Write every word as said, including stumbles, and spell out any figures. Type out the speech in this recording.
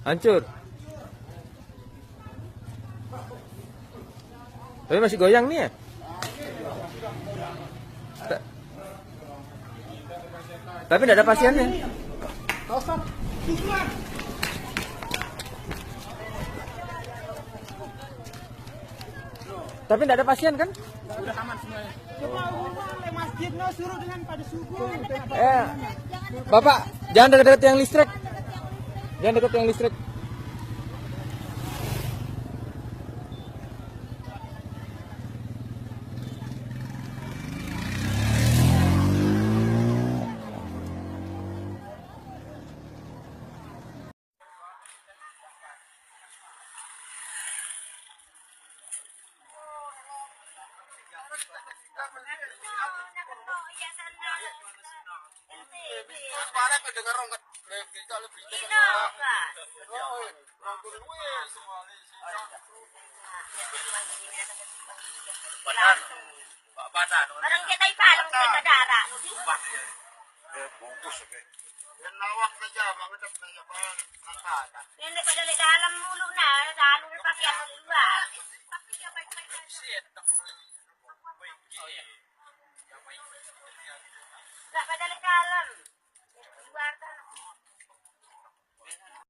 Hancur. Tapi masih goyang ni ya? Ta- tapi tidak ada pasiennya. Tapi tidak ada pasien kan? Sudah aman semuanya. Coba hubungan oleh masjid no suruh dengan pada subuh. Eh, Bapak, jangan dekat-dekat yang listrik. Jangan dekat yang listrik. Barang kita ipalong ke darah. Bungkus, oke. Yang lawak saja, Bang, ada saja, Bang. Ini pada di dalam mulut nah, lalu pakai apa luar.